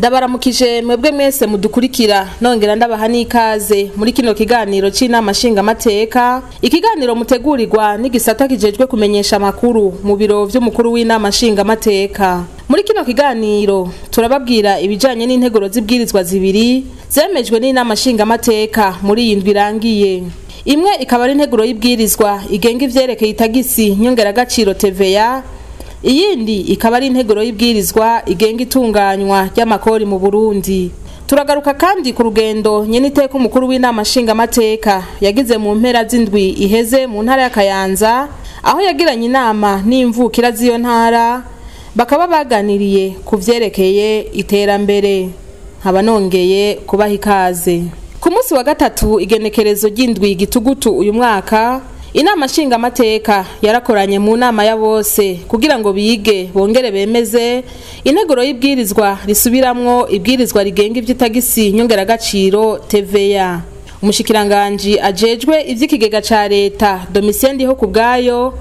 Ndabaramukije mwebwe mwese mudukurikira, nongera ndabaha n'ikaze muri kino kiganiro c'inama nshingamateka, ikiganiro mutegurirwa n'igisata kijejwe kumenyesha amakuru mu biro vy'umukuru w'inama nshingamateka. Muri kino kiganiro turababwira ibijanye n'integuro z'ibwirizwa zibiri zemejwe n'inama nshingamateka muri iyi ndwi irangiye. Imwe ikaba ari integuro y'ibwirizwa igenga ivyerekeye itagisi nyongeragaciro TVA, iyindi ikaba ari integuro y'ibwirizwa igenga itunganywa ry'amakori mu Burundi. Turagaruka kandi ku rugendo nyeniteka umukuru w'inama nshingamateka yagize mu mpera z'indwi iheze mu ntara ya Kayanza, aho yagiranye inama n'imvukira z'iyo ntara, bakaba baganiriye ku vyerekeye iterambere. Nkaba nongeye kubaha ikaze. Ku munsi wa gatatu igenekerezo ry'indwi gitugutu uyu mwaka, inama nshingamateka yarakoranye mu nama ya bose kugira ngo bige bongere bemeze integuro y'ibwirizwa risubiramwo ibwirizwa rigenga ivy'itagisi nyongeragaciro TVA. Umushikiranganji ajejwe ivy'ikigega ca leta Domitien Ndihokubwayo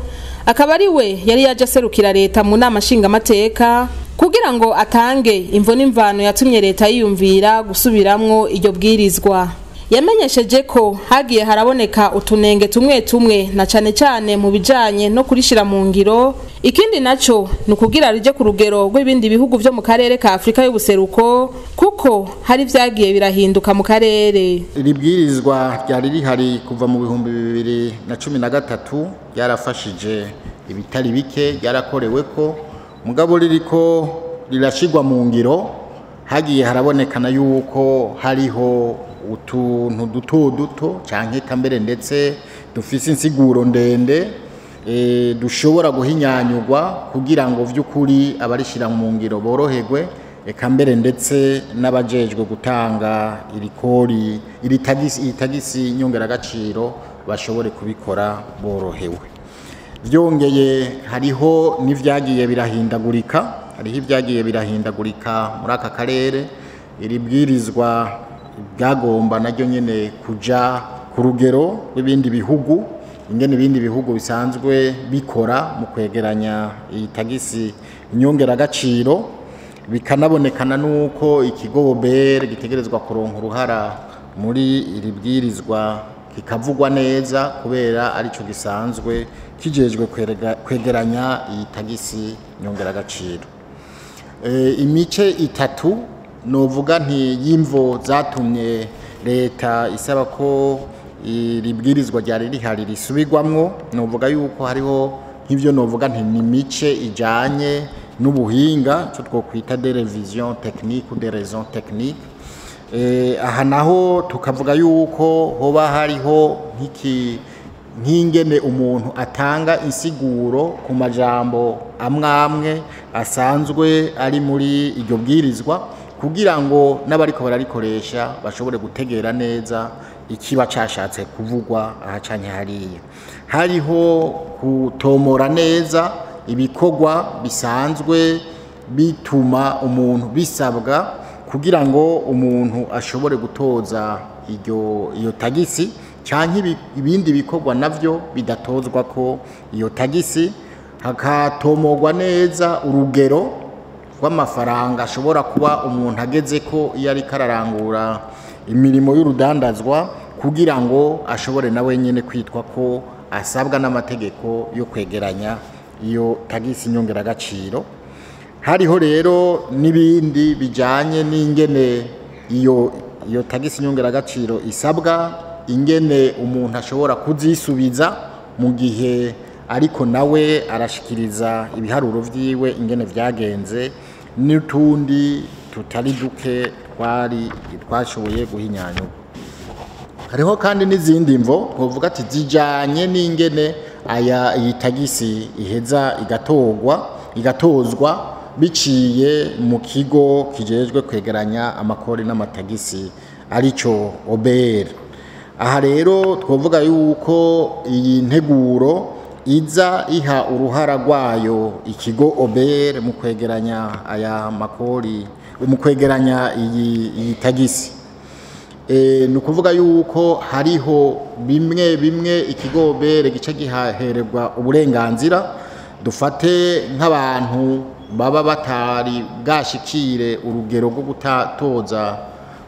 akaba ari we yari yaje aserukira leta mu nama nshingamateka kugira ngo atange imvo n'imvano yatumye leta yiyumvira gusubiramwo iryo bwirizwa. Yamenyesheje ko hagiye haraboneka utunenge tumwe tumwe na cane cane mu bijanye no kurishira mu ngiro. Ikindi naco ni ukugira rije ku rugero rw'ibindi bihugu vyo mu karere ka Afrika y'ubuseruko, kuko hari vyagiye birahinduka mu karere. Iri bwirizwa ryari rihari kuva mu 2013, ryarafashije ibitari bike, ryarakoreweko, mugabo ririko rirashigwa mu ngiro hagiye harabonekana yuko hariho utuntu duto duto canke kambere ndetse dufise insiguro ndende dushobora guhinyanyurwa kugira ngo vy'ukuri abarishira mu ngiro boroherwe, eka mbere ndetse n'abajejwe gutanga irikori iri tagisi nyongeragaciro bashobore kubikora borohewe. Vyongeye hariho n'ivyagiye birahindagurika, hariho ivyagiye birahindagurika muri aka karere. Iri bwirizwa bwagomba naryo nyene kuja ku rugero rw'ibindi bihugu, ingene ibindi bihugu bisanzwe bikora mu kwegeranya iyi tagisi nyongeragaciro, bikanabonekana nuko ikigo OBR gitegerezwa kuronka uruhara muri iri bwirizwa kikavugwa neza, kubera arico gisanzwe kijejwe kwegeranya iyi tagisi nyongeragaciro. Imice itatu novuga nti y'imvo zatumye leta isaba ko iri bwirizwa ryari rihari risubirwamwo, novuga yuko hariho nk'ivyo novuga nti ni mice ijanye n'ubuhinga, cyo twokwita des révisions techniques ou des raisons techniques. Aha naho tukavuga yuko hoba hariho nk'iki nk'ingene umuntu atanga insiguro ku majambo amwe amwe asanzwe ari muri iryo bwirizwa, kugira ngo n'abariko bararikoresha bashobore gutegera neza ikiba cashatse kuvugwa aha canke hariya. Hariho kutomora neza ibikorwa bisanzwe bituma umuntu bisabwa kugira ngo umuntu ashobore gutoza iyo tagisi, canke ibindi bikorwa navyo bidatozwa ko iyo tagisi. Hakatomorwa neza urugero rw'amafaranga ashobora kuba umuntu ageze ko iyo ariko ararangura imirimo y'urudandazwa, kugira ngo ashobore nawe nyene kwitwa ko asabwa n'amategeko yo kwegeranya iyo tagisi nyongeragaciro. Hariho rero n'ibindi bijanye n'ingene iyo tagisi nyongeragaciro isabwa, ingene umuntu ashobora kuzisubiza mu gihe ariko nawe arashikiriza ibiharuro vyiwe ingene vyagenze, n'utundi tutari duke twari twashoboye guhinyanyurwa. Hariho kandi n'izindi mvo twovuga ati zijanye n'ingene aya iyi tagisi iheza igatorwa, igatozwa biciye mu kigo kijejwe kwegeranya amakori n'amatagisi, arico OBR. Aha rero twovuga yuko iyi nteguro iza iha uruhara rwayo ikigo OBR mu kwegeranya aya makori, mu kwegeranya iyi tagisi. Ni ukuvuga yuko hariho bimwe bimwe ikigo OBR gica gihahererwa uburenganzira, dufate nk'abantu baba batari bwashikire urugero rwo gutatoza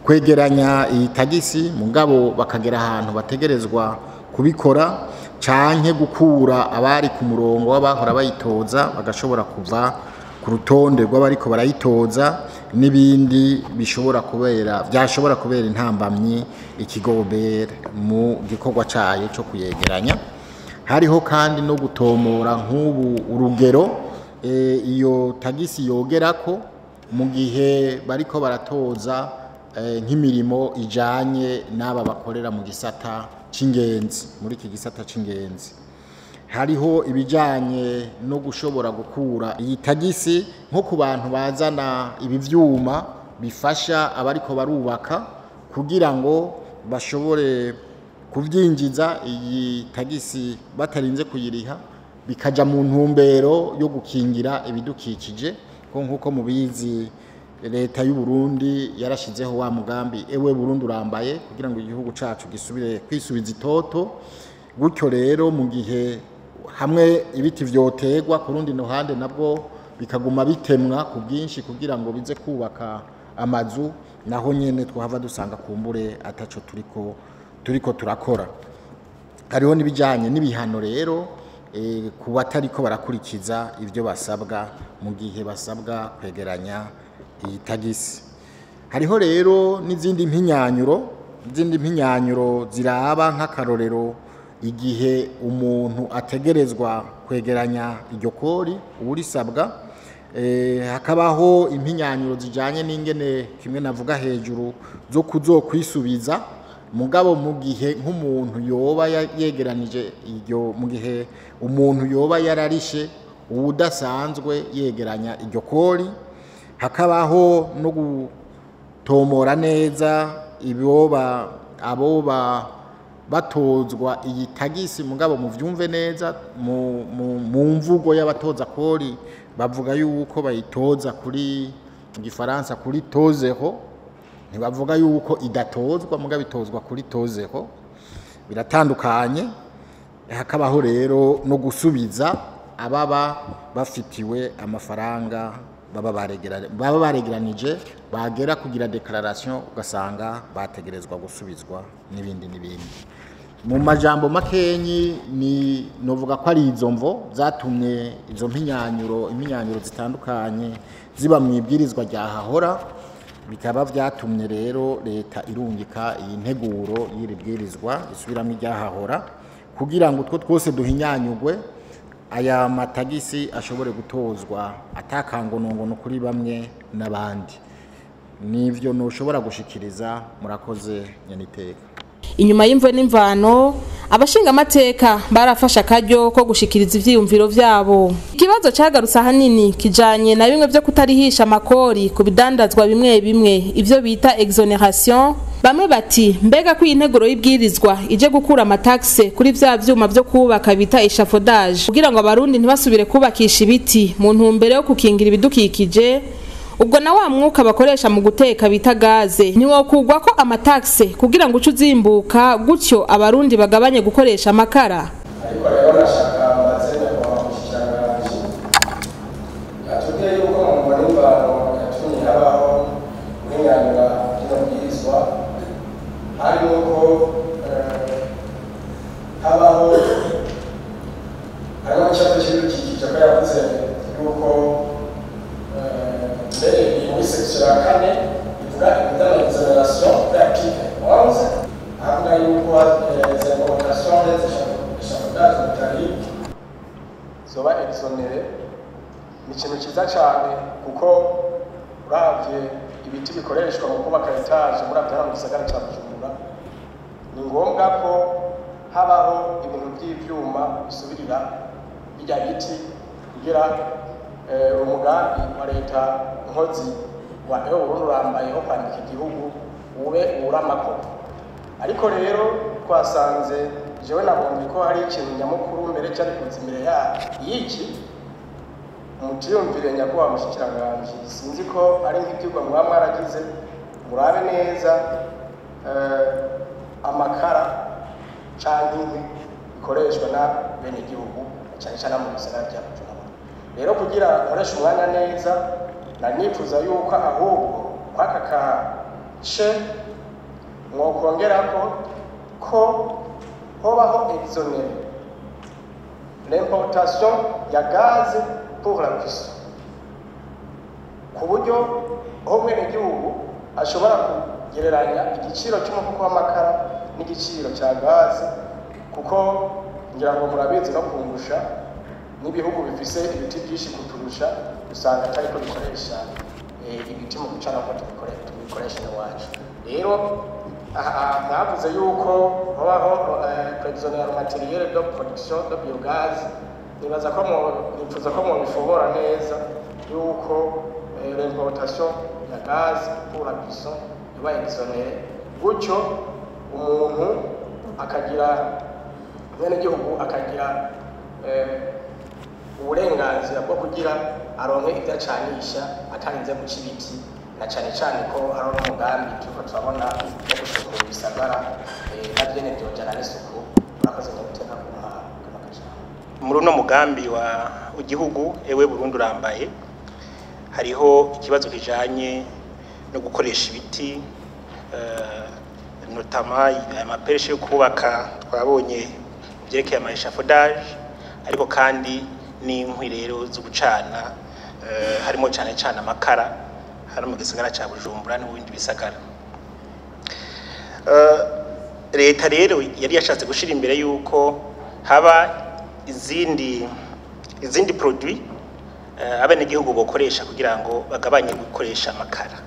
kwegeranya iyi tagisi, mugabo bakagera ahantu bategerezwa kubikora, canke gukura abari ku murongo w'abahora bayitoza bagashobora kuva ku rutonde rw'abariko barayitoza, n'ibindi bishobora kubera byashobora kubera intambamyi ikigo OBR mu gikorwa cayo cyo kuyegeranya. Hariho kandi no gutomora nk'ubu urugero iyo tagisi yogerako mu gihe bariko baratoza nk'imirimo ijanye n'aba bakorera mu gisata c'ingenzi. Muri iki gisata c'ingenzi hariho ibijanye no gushobora gukura iyi tagisi nko ku bantu bazana ibi vyuma bifasha abariko barubaka kugira ngo bashobore kuvyinjiza iyi tagisi batarinze kuyiriha, bikaja mu ntumbero yo gukingira ibidukikije. Ko nkuko mubizi leta y'u Burundi yarashizeho wa mugambi ewe Burundi urambaye, kugira ngo igihugu cacu gisubire kwisubiza itoto. Gutyo rero mu gihe hamwe ibiti vyoterwa ku rundi ruhande nabwo bikaguma bitemwa ku bwinshi kugira ngo bize kubaka amazu, naho nyene twahava dusanga kumbure ataco turiko turakora. Hariho n'ibijanye n'ibihano rero ku batariko barakurikiza ivyo basabwa mu gihe basabwa kwegeranya iyi tagisi. Hariho rero n'izindi mpinyanyuro ziraba nk'akarorero igihe umuntu ategerezwa kwegeranya iryo kori urisabwa. Hakabaho impinyanyuro zijanye n'ingene kimwe navuga hejuru zo kuzokwisubiza, mugabo mu gihe nk'umuntu yoba yegeranije iryo, mu gihe umuntu yoba yararishe udasanzwe yegeranya iryo kori. Hakabaho no gutomora neza ibiboba aboba batozwa iyi tagisi, mugabo muvyumve neza mu mvugo y'abatoza kori bavuga yuko bayitoza kuri gifaransa kuri tozeho, ntibavuga yuko idatozwa mugabo itozwa kuri tozeho, biratandukanye. Hakabaho rero no gusubiza ababa bafitiwe amafaranga baba baregeranije bagera kugira declaration ugasanga bategerezwa gusubizwa n'ibindi n'ibindi. Mu majambo makenyi ni novuga ko ari izo mvo zatumye izo mpinyanyuro zitandukanye ziba mu ibwirizwa rya hahora, bikaba vyatumye rero leta irungika iyi nteguro y'iri bwirizwa isubiramo iryahahora kugira ngo utwo twose duhinyanyugwe, aya matagisi ashobore gutozwa atakangonongono kuri bamwe n'abandi. Nivyo noshobora gushikiriza. Murakoze nyaniteka. Inyuma y'imvo n'imvano abashinga amateka barafasha akaryo ko gushikiriza ivyiyumviro vyabo. Ikibazo cagarutse ahanini kijanye na bimwe vyo kutarihisha amakori ku bidandazwa bimwe bimwe, ivyo bita exoneration. Bamwe bati mbega ko integuro y'ibwirizwa ije gukura amataxe kuri vya vyuma vyo kubaka bita échafaudage kugira ngo abarundi ntibasubire kubakisha ibiti mu ntumbero yo kukingira ibidukikije, ubwo na wa mwuka bakoresha mu guteka bita gaze ntiwokugwa ko amataxe kugira ngo uce uzimbuka, gutyo abarundi bagabanye gukoresha amakara. Ariko rero nashaka mbaze nyakubahwa mushikiranganji atubwiye yuko mu mbonemvano yatumye habaho guhinyanyura rino bwirizwa harimo ko habaho harimo ikibazo cy'ibidukikije, ko yavuze yuko mbere muri section ya 4 ivuga ibijyanye na exoneration l'article 11 avuga yuko les importations des échafaudages métalliques zoba exonérées. Ni ikintu cyiza cyane kuko uravye ibiti bikoreshwa mu kubaka etaje muri hano mu gisagara cya Bujumbura, ni ngombwa ko habaho ibintu by'ivyuma bisubirira bijya biti kugira umugambi wa leta nkozi wa ewe Burundi urambaye wo kwandika igihugu ube uramako. Ariko rero twasanze jewe nabonye ko hari ikintu nyamukuru mbere cyari kuza imbere ya y'iki mutiyumvire nyakubahwa mushikiranganji, sinzi ko ari nk'ivyigwa mwaba mwaragize murabe neza amakara canke inkwi bikoreshwa na bene igihugu cyane cyane mu gisagara cya Bujumbura. Rero kugira nkoreshe umwanya neza, nanifuza yuko ahubwo kwaka kace mwokongerako ko hobaho exonéré l'importation ya gaz pour la cuisson, ku buryo aho umwenegihugu ashobora kugereranya igiciro cy'umufuko w'amakara n'igiciro cya gaze, kuko ngira ngo murabizi no kungusha n'ibihugu bifise ibiti byinshi kuturusha usanga atariko bikoresha ibiti mu gucana ko tubikoresha iwacu. Rero aha mwavuze yuko habaho prévisionnaire matériel de production de biogaz, nibaza ko nifuza ko mubishobora neza yuko l'importation ya gaz pour la cuisson iba exonérée, gutyo umuntu akagira, umwenegihugu akagira uburenganzira bwo kugira aronke ibyo acanisha atarinze guca ibiti, na cane cane ko hari n'umugambi turiko turabona wo gusukura ibisagara, na vyene vyojana n'isuku. Murakoze nyabuteka kumpa kano kajambo. Muri uno mugambi wa igihugu Ewe Burundi Urambaye, hariho ikibazo kijanye no gukoresha ibiti, notamment ama perches yo kubaka, twabonye byerekeye ama échafaudage, ariko kandi n'inkwi rero zo gucana, harimo cyane cyane amakara hano mu gisagara ca Bujumbura n'ibindi bisagara. Leta rero yari yashatse gushira imbere yuko haba izindi produit abenegihugu bokoresha kugira ngo bagabanye gukoresha amakara.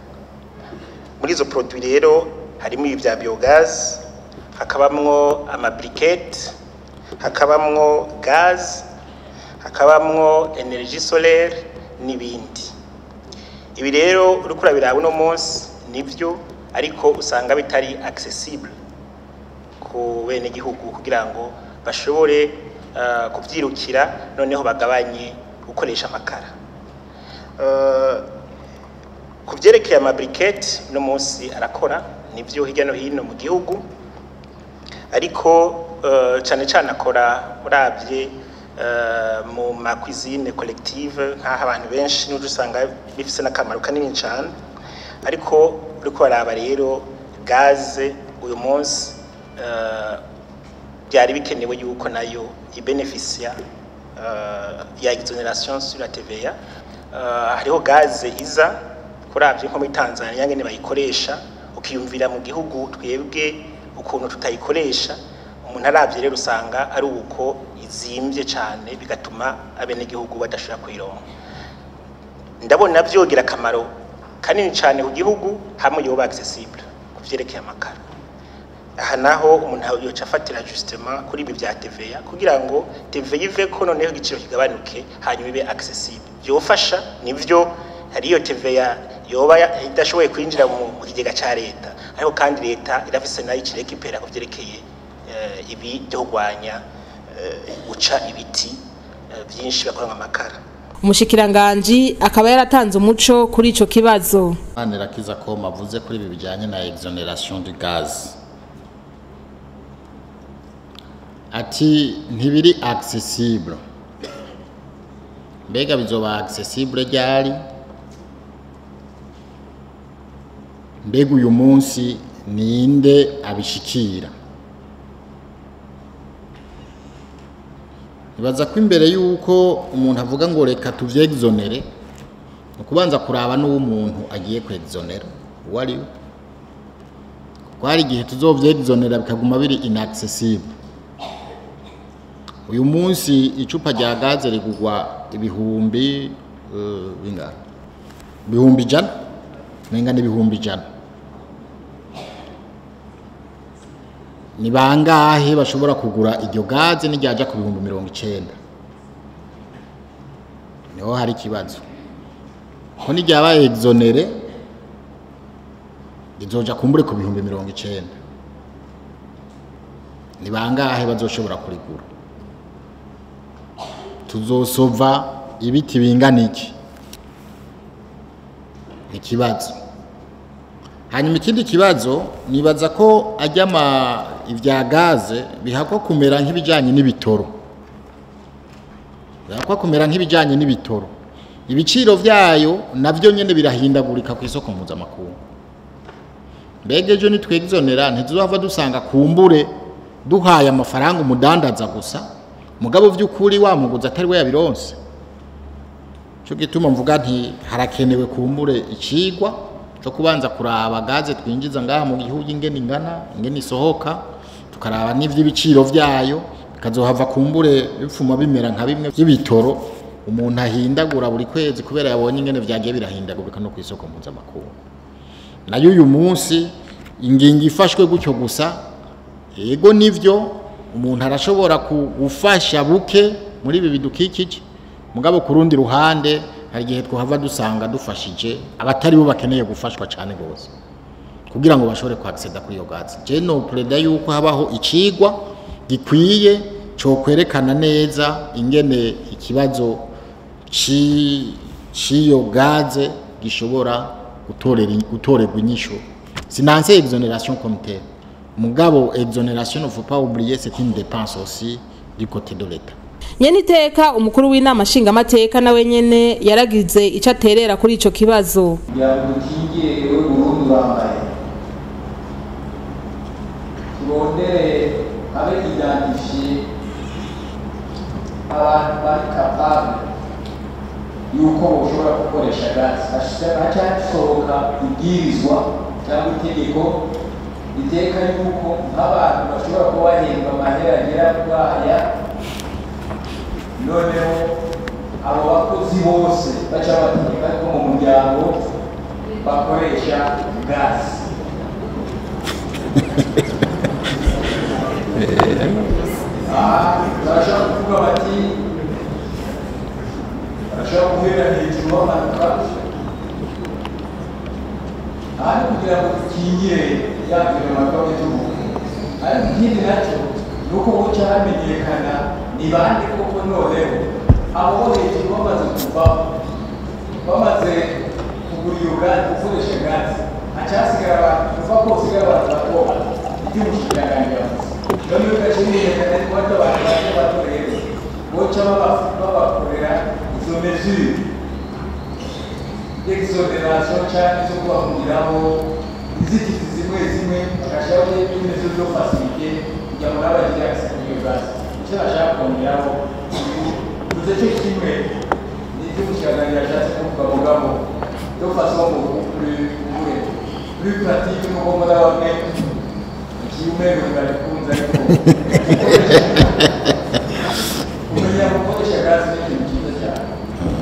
Muri izo produit rero harimo ibi bya biogaz, hakabamwo ama briquettes, hakabamwo gaz, hakabamwo énergie solaire n'ibindi. Ibi rero uriko urabiraba uno munsi nivyo, ariko usanga bitari accessible ku benegihugu kugira ngo bashobore kuvyirukira noneho bagabanye gukoresha amakara. Ku vyerekeye ama briquettes, no munsi arakora nivyo hirya no hino mu gihugu, ariko cane cane akora uravye mu ma cuisine collective, nk'aho abantu benshi n'uje usanga bifise n'akamaro kanini cane. Ariko uriko baraba rero gaze uyu munsi, byari bikenewe yuko nayo ibenefisia ya exonération sur la TVA. Hariho gaze iza kuravye nko muri Tanzania ngene bayikoresha, ukiyumvira mu gihugu twebwe ukuntu tutayikoresha. Umuntu aravye rero usanga ari uko izimvye cane, bigatuma abenegihugu badashobora kuyironka. Ndabona vyogira akamaro kanini cane ku gihugu hamwe yoba accessible ku vyerekeye amakara. Aha naho umuntu yoca afatira justement kuri ibi vya TVA, kugira ngo TVA iveko noneho igiciro kigabanuke, hanyuma ibe accessible, vyofasha nivyo. Hariyo TVA yoba idashoboye kwinjira mu kigega ca leta, ariko kandi leta irafise nayo ikirekipera ku vyerekeye ibi byo kurwanya guca ibiti vyinshi bakora amakara. Umushikiranganji akaba yaratanze umuco kuri ico kibazo. Manirakiza ko mavuze kuri ibi bijyanye na exonération du gaz, ati ntibiri accessible. Mbega bizoba accessible ryari? Mbega uyu munsi ninde abishikira? Nibaza ko imbere yuko umuntu avuga ngo reka tuvyexonere, ni ukubanza kuraba n'uwo umuntu agiye kwexonera uwo ari we, kuko hari igihe tuzovyexonera bikaguma biri inaccessible. Uyu munsi icupa rya gaze rigugwa ibihumbi bingana 100,000, nenga n'100,000. Ni bangahe bashobora kugura iryo gaze n'iryaja ku 90,000? Niho hari ikibazo, ko niryabaye exonéré rizoja kumbure ku 90,000. Ni bangahe bazoshobora kurigura? Tuzosova ibiti bingana iki? Ikibazo. Hanyuma ikindi kibazo, nibaza ko ajya ivya gaze bihakwa kumera nk'ibijanye n'ibitoro. Birakwa kumera nk'ibijanye n'ibitoro. Ibiciro vyayo navyo nyene birahindagurika ku isoko mpuzamakungu. Mbega ejo nitwexonera ntituzohava dusanga kumbure duhaye amafaranga umudandaza gusa, mugabo vy'ukuri wa muguzi atari we yabironse. Cyo gituma mvuga nti harakenewe kumbure icigwa cyo kubanza kuraba gaze twinjiza ngaha mu gihugu ingene ingana, ingene isohoka, tukaraba n'ivy'ibiciro vyayo, bikazohava kumbure bipfuma bimera nka bimwe by'ibitoro umuntu ahindagura buri kwezi kubera yabonye ingene vyagiye birahindagurika no ku isoko mpuzamakungu. Nayo uyu munsi ingingo ifashwe gutyo gusa, yego nivyo umuntu arashobora gufasha buke muri ibi bidukikije, mugabo ku rundi ruhande hari igihe twohava dusanga dufashije abatari bo bakeneye gufashwa cyane gose kugira ngo bashobore kwacceda kuri iyo gaze. Je no pleda yuko habaho icigwa gikwiye cyo kwerekana neza ingene ikibazo ciyo gaze gishobora gutorerwa inyishu. Sinanse exonération comme telle, mugabo exonération ne faut pas oublier c'est une dépense aussi du côté de l'État. Nyeniteka umukuru w'inama nshingamateka nawe nyene yaragize ico aterera kuri ico kibazo. Kugira ngo dukingire wewe Burundi bambaye, turondere abe identifié abantu bari capable yuko boshobora gukoresha gaze, hacasohoka ibwirizwa cyangwa itegeko riteka yuko nk'abantu bashobora kuba bahembwa amahera agera kuri aya, noneho abo bakozi bose baca bategeka ko mu muryango bakoresha gaze. Barashobora kuvuga bati barashobora guhera hejuru bamanuka, aha ni kugira ngo dukingire ya guverinoma tuvuga. Ariko ikindi nacyo ni uko buca hamenyekana ni bande koko noneho abo bo hejuru bamaze kuvaho, bamaze kugura iyo gaze, gukoresha gaze, hacasigara abantu kuva ko hasigara abantu bato bato, ibyo umushikiranganji yavuze. Noneho bigaca bimenyekana ko bato abantu bato bato rero boca babakorera izo mesure d'exonération canke zo kubahungiraho inzitizi zimwe zimwe, bagashyiraho n'imezo zo facilité kugira ngo nabo bagire accès kuri iyo gaze. Icyo nashaka kongeraho tuze cyo kimwe n'ibyo umushikiranganji yashatse kuvuga, mugabo de façon beaucoup plus pratique, nuko mbona bamwe ikiumengo ntibabikunze, ariko kumenya gukoresha gaze ni ikintu cyiza cyane.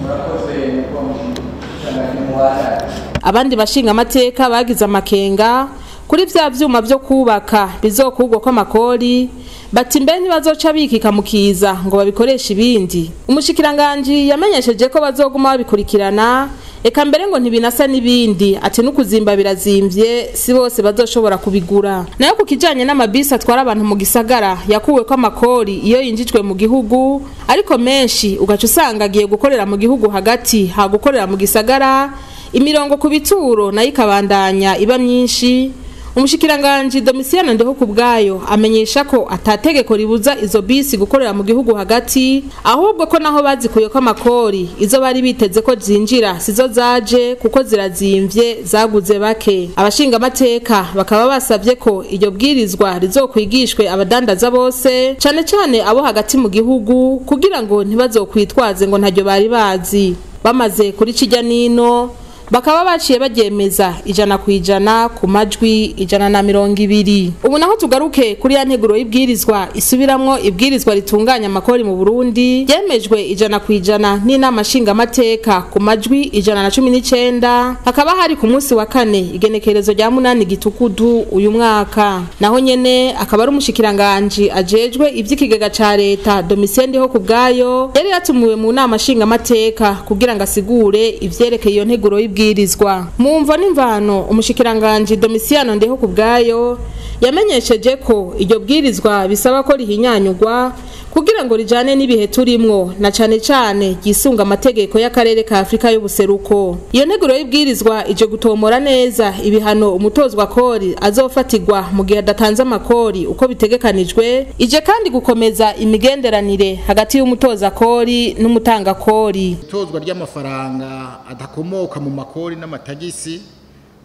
Murakoze kuba mushikiranganji mubahaye. Abandi bashingamateka bagize amakenga kuri vya vyuma vyo kubaka bizokugwa kw'amakori, bati mbe ntibazoca bikika mukiza ngo babikoreshe ibindi. Umushikiranganji yamenyesheje ko bazoguma babikurikirana, eka mbere ngo ntibinasa n'ibindi, ati n'ukuzimba birazimvye si bose bazoshobora kubigura. Nayo ku kijanye n'amabisi atwara abantu mu gisagara yakuwe kw'amakori iyo yinjijwe mu gihugu, ariko menshi ugaca usanga agiye gukorera mu gihugu hagati ha gukorera mu gisagara, imirongo ku bituro nayo ikabandanya iba myinshi. Umushikiranganji Domitien Ndihokubwayo amenyesha ko atategeko ribuza izo bisi gukorera mu gihugu hagati, ahubwo ko naho bazikuye ko amakori izo bari biteze ko zinjira sizo zaje kuko zirazimvye zaguze bake. Abashinga amateka bakaba basavye ko iryo bwirizwa rizokwigishwe abadandaza bose, cane cane abo hagati mu gihugu, kugira ngo ntibazokwitwaze ngo ntaryo bari bazi. Bamaze kuri kijya nino bakaba baciye bagyemeza 100% ku majwi 120. Ubu naho tugaruke kuri ya nteguro y'ibwirizwa isubiramwo ibwirizwa ritunganya amakori mu Burundi yemejwe 100% n'inama nshingamateka ku majwi 119, hakaba hari ku munsi wa kane igenekerezo rya 8 gitukudu uyu mwaka. Naho nyene akaba ari umushikiranganje ajejwe ivy'ikigega ca leta Domitien Ndihokubwayo yari yatumiwe mu nama nshingamateka kugira ngo asigure ivyerekeye iyo nteguro y'ibwirizwa. Mu mvo n'imvano umushikiranganje Domitien Ndihokubwayo yamenyesheje ko iryo bwirizwa bisaba ko rihinyanyugwa kugira ngo rijane n'ibihe turimwo na cane cane ryisunga amategeko y'akarere ka Afrika y'ubuseruko. Iyo nteguro y'ibwirizwa ije gutomora neza ibihano umutozwa kori azofatirwa mu gihe adatanze amakori uko bitegekanijwe, ije kandi gukomeza imigenderanire hagati y'umutoza kori n'umutanga kori. Itozwa ry'amafaranga adakomoka mu makori n'amatagisi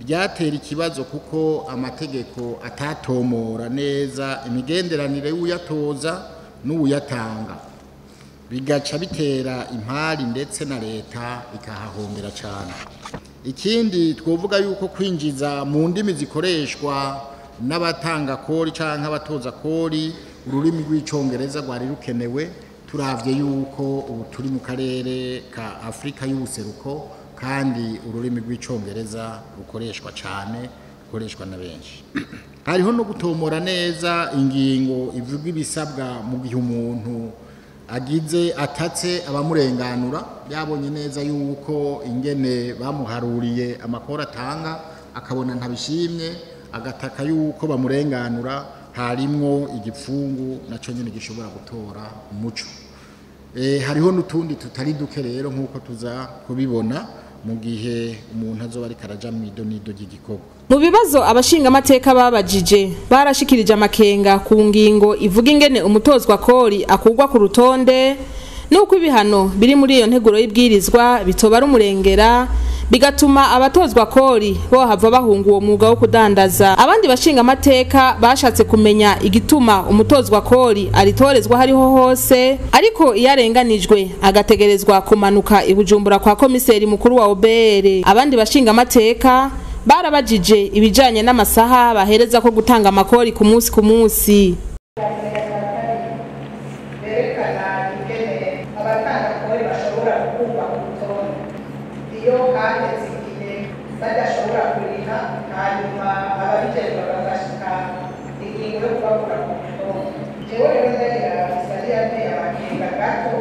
ryatera ikibazo kuko amategeko atatomora neza imigenderanire y'uyatoza n'uyatanga, bigaca bitera impari ndetse na leta ikahahombera cyane. Ikindi twovuga yuko kwinjiza mu ndimi zikoreshwa n'abatanga kori canke abatoza kori ururimi rw'icongereza rwari rukenewe, turavye yuko ubu turi mu karere ka Afrika y'ubuseruko kandi ururimi rw'icongereza rukoreshwa cyane, rukoreshwa na benshi. Hariho no gutomora neza ingingo ivuga ibisabwa mu gihe umuntu agize atatse abamurenganura, yabonye neza yuko ingene bamuharuriye amakora atanga akabona ntabishimye agataka yuko bamurenganura, harimwo igipfungu naco nyene gishobora gutora umuco. Hariho n'utundi tutari duke rero nkuko tuza kubibona mu gihe umuntu azoba ariko araja mw'idonido ry'igikorwa. Mu bibazo abashingamateka babajije barashikirije amakenga ku ngingo ivuga ingene umutozwa kori akugwa ku rutonde nuko ibihano biri muri iyo nteguro y'ibwirizwa bitoba ari umurengera, bigatuma abatozwa kori bohava bahunga uwo mwuga wo kudandaza. Abandi bashingamateka bashatse kumenya igituma umutozwa kori aritorezwa hariho hose, ariko iyo arenganijwe agategerezwa kumanuka i Bujumbura kwa komiseri mukuru wa OBR. Abandi bashingamateka barabajije ibijanye n'amasaha bahereza ko gutanga amakori ku munsi ku munsi. Berekana ingene abatanga kori bashobora gukurwa ku rutonde iyo hageze igihe badashobora kuriha, hanyuma ababijejwe bagashika ingingo yo kubakura ku rutonde. Jewe rero ndagira isari yanteye amakenga gato,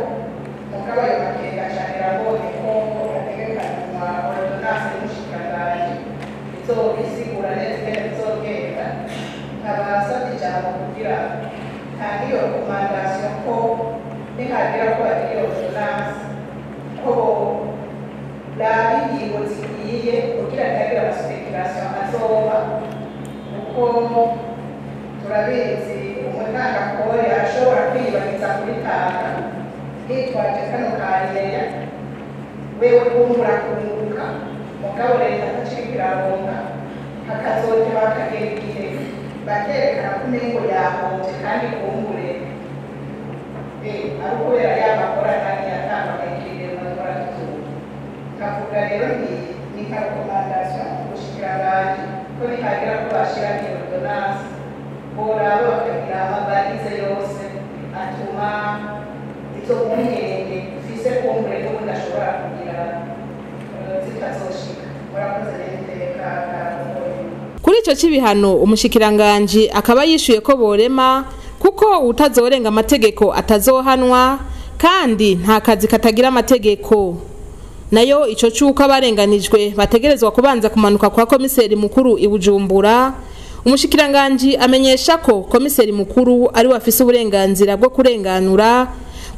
mugabo ayo makenga cane irabonye ko hategekanywa ordonnance y'umushikiranganji izobisigura neza ingene bizogenda. Nkaba nsavye ijambo kugira ntange iyo recommandation ko nihagira ko bagira iyo ordonnance ko raba ingingo zikwiye kugira ntihagire amaspekulation azoba, kuko turabizi umutangakori arashobora kwiyibagiza kuritanga yitwaje kano kareya wewe kumbura kunguka, mugabo leta ataciriko iraronka, hakazoteba hakagera igihe bakerekana ko umengo yahomvye kandi kumbure ari ukubera ya makora kandi yatanga akayikirira bakora tuzuba. Nkavuga rero nti ni nka recommandation ubushikiranganji ko nihagira ko bashira iyo ordonnance boraba bakagira amabarize yose atuma izo mpungenge ufise kumbure n'ubundi ashobora kugira zitazoshika. Murakoze rero iteka karamukoye. Kuri ico c'ibihano umushikiranganji akaba yishuye ko borema kuko utazorenga amategeko atazohanwa, kandi nta kazi katagira amategeko. Nayo ico c'uko abarenganijwe bategerezwa kubanza kumanuka kwa komiseri mukuru i Bujumbura, umushikiranganji amenyesha ko komiseri mukuru ari we afise uburenganzira bwo kurenganura,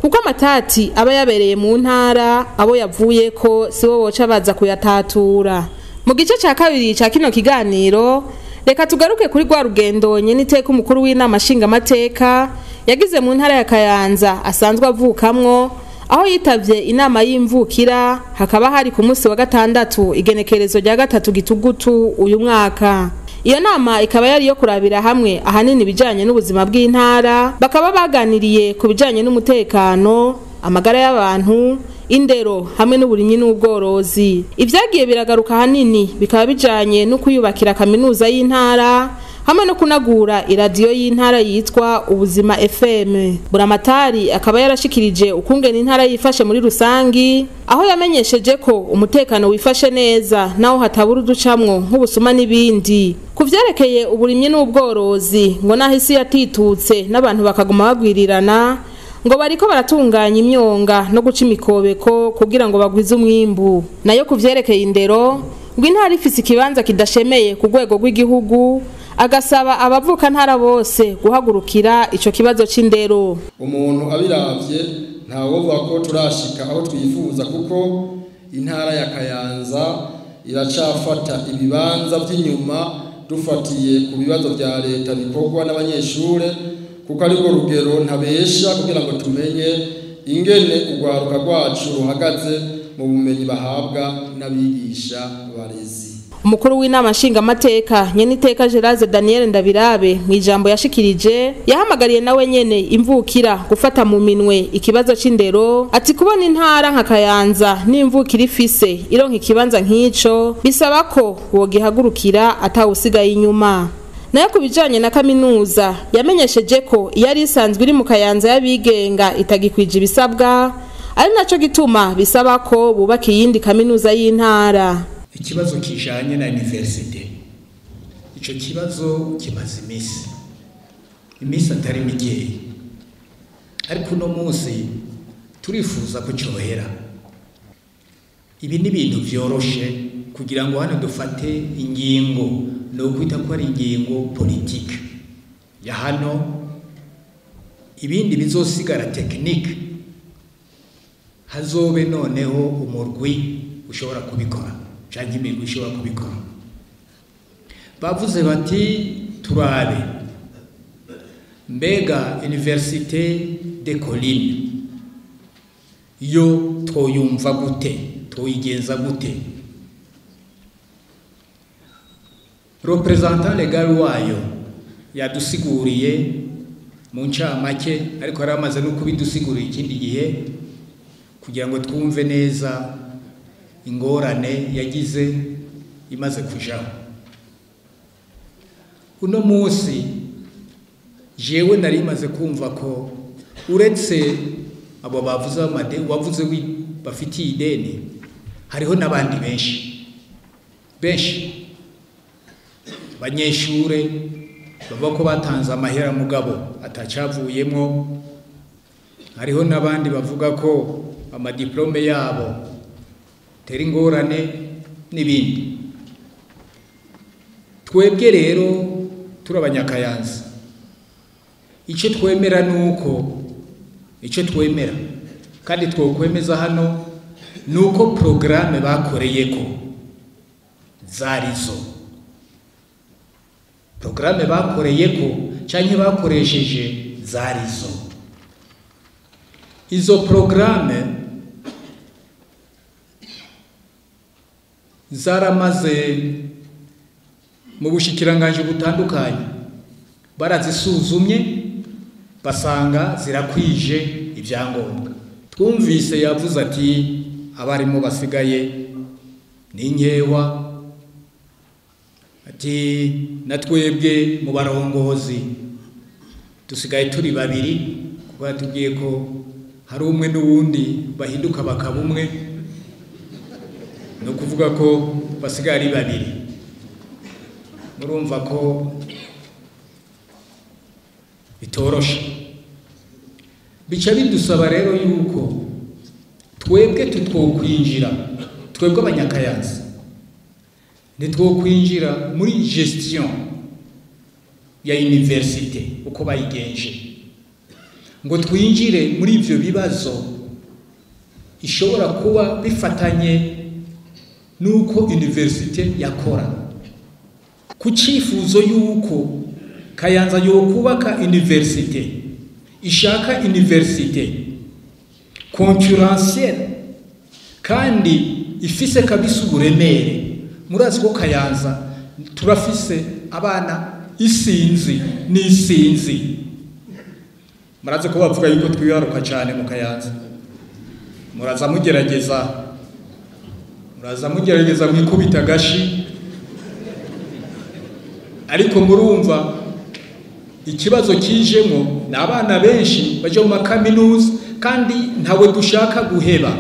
kuko amatati aba yabereye mu ntara abo yavuye ko sibo boca baza kuyatatura. Mu gice ca kabiri ca kino kiganiro reka tugaruke kuri rwa rugendo nyene iteka umukuru w'inama nshingamateka yagize mu ntara ya Kayanza asanzwe avukamwo, aho yitavye inama y'imvukira hakaba hari ku munsi wa gatandatu igenekerezo rya 3 gitugutu uyu mwaka. Iyo nama ikaba yari yo kurabira hamwe ahanini ibijanye n'ubuzima bw'intara, bakaba baganiriye ku bijanye n'umutekano, amagara y'abantu, indero hamwe n'uburimyi n'ubworozi. Ivyagiye biragaruka hanini bikaba bijanye no kuyubakira kaminuza y'intara hamwe no kunagura iradiyo y'intara yitwa Ubuzima FM. Buramatari akaba yarashikirije ukungene intara yifashe muri rusangi, aho yamenyesheje ko umutekano wifashe neza naho hatabura uducamwo nk'ubusuma n'ibindi. Kuvyerekeye uburimyi n'ubworozi ngo naho isi yatitutse n'abantu bakaguma bagwirirana, ngo bariko baratunganya imyonga no guca imikobeko kugira ngo bagwize umwimbu. Nayo kuvyerekeye indero ngo intara ifise ikibanza kidashemeye ku rwego rw'igihugu, Agasaba abavuka ntara bose guhagurukira ico kibazo c'indero. Umuntu abiravye ntawovuga ko turashika aho twifuza, kuko intara ya Kayanza iracafata ibibanza by'inyuma dufatiye ku bibazo vya leta bikorwa n'abanyeshure, kuko ariko rugero ntabesha kugira ngo tumenye ingene urwaruka rwacu ruhagaze mu bumenyi bahabwa n'abigisha barezi. Umukuru w'inama nshingamateka Nyeniteka Gerard Daniel Ndabirabe mu ijambo yashikirije yahamagariye nawe nyene imvukira gufata mu minwe ikibazo c'indero, ati kubona intara nka Kayanza n'imvukira ifise ironka ikibanza nk'ico bisaba ko wogihagurukira atawusigaye inyuma. Nayo kubijanye na kaminuza yamenyesheje ko yari isanzwe iri mu Kayanza y'abigenga itagikwije ibisabwa, ari naco gituma bisaba ko bubaka iyindi kaminuza y'intara. Ikibazo kijanye na universite, ico kibazo kimaze imisi atari mikeyi, ariko uno munsi turifuza ko cyohera. Ibi ni ibintu vyoroshe kugira ngo hano dufate ingingo, no kwita ko ari ingingo politique ya hano, ibindi bizosigara technique hazobe noneho umurwi ushobora kubikora canke imigwi ishobora kubikora. Bavuze bati turabe mbega Université des Collines yo twoyumva gute, twoyigenza gute? Représentant legal wayo yadusiguriye mu ncamake, ariko yaramaze no kubidusigurira ikindi gihe kugira ngo twumve neza ingorane yagize imaze kujaho. Uno munsi jewe nari maze kumva ko uretse abo bavuze wavuze bafitiye ideni, hariho n'abandi benshi benshi banyeshure bavuga ko batanze amahera mugabo atacavuyemwo, hariho n'abandi bavuga ko amadiplome yabo tera ingorane n'ibindi. Twebwe rero turi abanyakayanza, icyo twemera nuko icyo twemera kandi twokwemeza hano nuko programme bakoreyeko zarizo programme bakoreyeko canke bakoresheje zarizo. Izo programme zaramaze mu bushikiranganje butandukanye, barazisuzumye basanga zirakwije ibyangombwa. Twumvise yavuze ati abarimo basigaye ni nkewa, ati natwebwe mu barongozi dusigaye turi babiri, kuko yatubwiye ko hari umwe n'uwundi bahinduka bakaba umwe, no kuvuga ko basigaye ari babiri. Murumva ko bitoroshe. Bica bidusaba rero yuko twebwe tutwokwinjira, twebwe abanyakayanza ntitwokwinjira muri gestion ya université uko bayigenje, ngo twinjire muri ivyo bibazo ishobora kuba bifatanye nuko université yakora. Ku cifuzo yuko Kayanza yokubaka université, ishaka université concurrentielle kandi ifise kabisa uburemere. Murazi ko Kayanza turafise abana isinzi n'isinzi, murazi ko bavuga yuko twibaruka cyane mu Kayanza. Muraza mugerageza mwikubita gashi, ariko murumva ikibazo kijemo ni abana benshi baje mu makaminuza kandi ntawe dushaka guheba,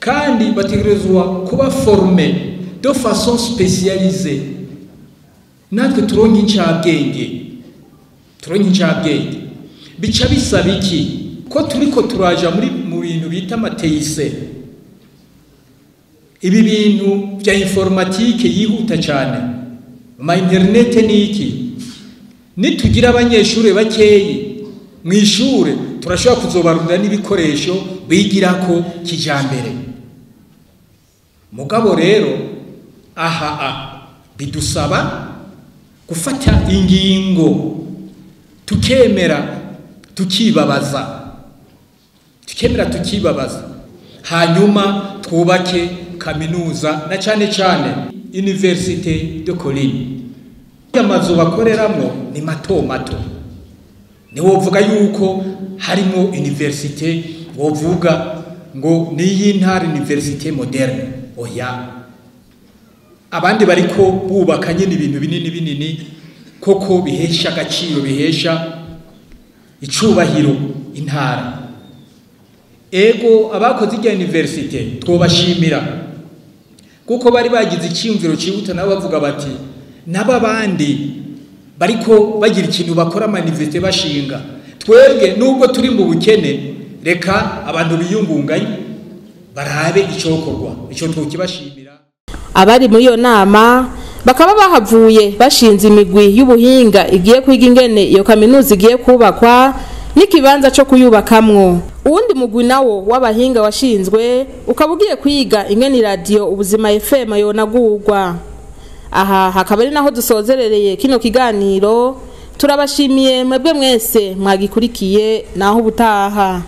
kandi bategerezwa kuba formé de façon spécialisée. Natwe turonke incabwenge, bica bisaba iki ko turiko turaja muri mu bintu bita amateyise, ibi bintu bya informatique yihuta cyane. Ama internet ni iki? Nitugira abanyeshure bakeyi mu ishure, turashobora kuzobarunda n'ibikoresho bigirako kijambere. Mugabo rero aha bidusaba gufata ingingo, tukemera tukibabaza, tukemera tukibabaza, hanyuma twubake kaminuza na cyane cyane Université de Colline. Amazu bakoreramwo ni mato mato, ntiwovuga yuko harimo université, wovuga ngo ni iy'intara, université moderne, oya. Abandi bariko bubaka nyine ibintu binini binini koko bihesha agaciro, bihesha icubahiro intara. Ego, abakoze irya université twobashimira, kuko bari bagize icyiyumviro cyihuta, nabo bavuga bati nabo abandi bariko bagira ikintu bakora, ama université bashinga, twebwe nubwo turi mu bukene, reka abantu biyungunganye barabe icokorwa. Ico twokibashimira. Abari muri iyo nama bakaba bahavuye bashinze imigwi y'ubuhinga igiye kwiga ingene iyo kaminuza igiye kubakwa n'ikibanza cyo kuyubakamwo. Uwundi mugwi nawo w'abahinga washinzwe ukaba ugiye kwiga ingene iradiyo Ubuzima FM yonagurwa. Aha hakaba ari naho dusozerereye kino kiganiro. Turabashimiye mwebwe mwese mwagikurikiye. Naho ubutaha.